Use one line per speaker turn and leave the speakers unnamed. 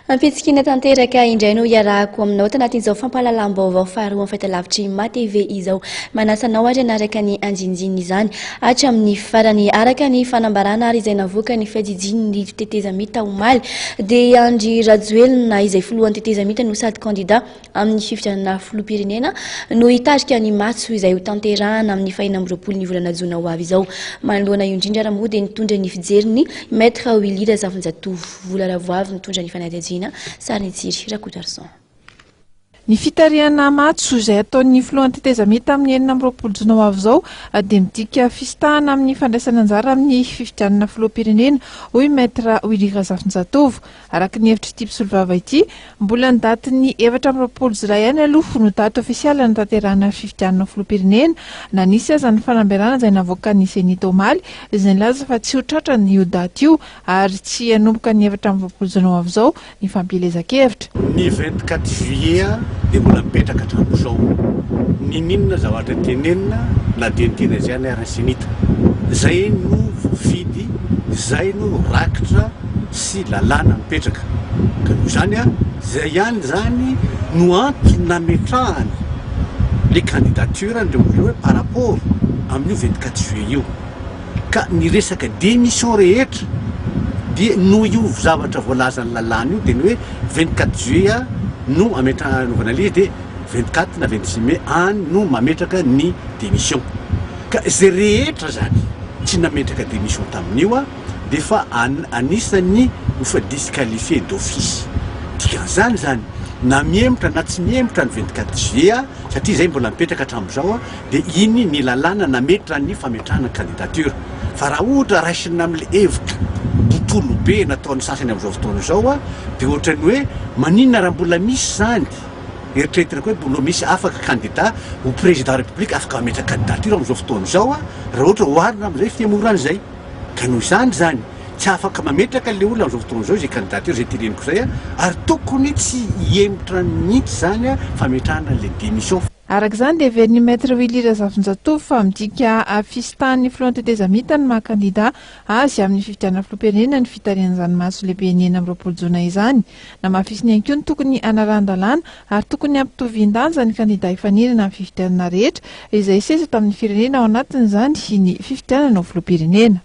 Ampitsikiana tanteraka indray no iarahako aminao tanatin'izao fampahalalam-baovao faharoa amin'ny fahitalavitry MATV izao. Manasa anao ary hanaraka ny andinindininy izany hatramin'ny farany. Araka ny fanambarana ary izay navoakan'ny fiadidian'ny tetezamita omaly dia Andry Rajoelina izay filohan'ny tetezamita no sady kandida amin'ny fifidianana filoham-pirenena no hitarika ny matso izay ho tanterahana amin'ny faha 26 ny volana jona ho avy izao. Manoloana io indrindra ary moa dia nitondra ny fijeriny Maître Willy Razafinjatovo Vola Ravoavy nitondra ny fanadihadiana Sarinitsiry Rakotoarison.
Ny fitarihana matso izay ataon'ny filohan'ny tetezamita amin'ny 26 jona ho avy izao dia midika fisintahana amin'ny fandraisana anjara amin'ny fifidianana filoham-pirenena, hoy Maître Willy Razafinjatovo. Araka ny hevitr'ity mpisolovava ity, mbola ny datin'ny 24 jolay ihany aloha no daty ofisialy hanatanterahana ny fifidianana filoham-pirenena, na nisy aza ny fanambarana izay navoakan'ny Cenit omaly, izay nilaza fa tsy ho tratrany io daty io ary tsy hanomboka ny 24 jona ho avy izao ny fampielezan-kevitra.
Ny 24 juillet dia mbola mipetraka hatramin'izao. Niniana zavatra tenenina na dia ny tena izay ary ny Cenit. Izay no voafidy, izay no rakitra sy lalàna mipetraka. Ka noho izany, izay ihany izany no antony nametrahany le candidature an'ireo olona ireo hoe par rapport amin'io 24 juillet io. Ka ny resaka démission rehetra dia noho io zavatra voalazan'ny lalàna io dia ny hoe 24 juillet no ametrahana anaovana ilay izy dia 24 na 26 mai any no mametraka ny démission. Ka izay rehetra izany tsy nametraka démission tamin'io dia efa anisan'ny efa disqualifié d'office. Dikan'izany izany na mihemotra na tsy mihemotra ny 24 juillet satria izay mbola mipetraka hatramin'izao dia iny ny lalàna nametra ny fametrahana candidature. Fa raha ohatra raisina amin'ilay hevitra bontolo be nataon'ny sasany amin'izao fotoana izao dia ohatran'ny hoe maninona raha mbola misy izany eritreretina koa hoe mbola misy afaka candidat ho président république afaka mametraka candidature amin'izao fotoana izao raha ohatra oharina amin'izay fihemorana izay. Ka noho izany izany tsy afaka mametraka ilay olona amin'izao fotoana izao izay candidature izay teneniko izay ary tokony tsy hihemotra mihitsy izany fametrahana an'ilay démission.
Araka izany dia heverin'ny Maître Willy Razafinjatovo fa midika fisintahan'ny filohan'ny tetezamita ny maha kandida azy amin'ny fifidianana filoham-pirenena ny fitarihana izany matso lehibe ny 26 jona izany. Namafisiny ihany koa ny tokony hanarahan-dalàna ary tokony hampitovian-danja ny kandida hifaninana amin'ny fifidianana rehetra izay seza eto amin'ny firenena ao anatin'izany ny fifidianana ho filoham-pirenena.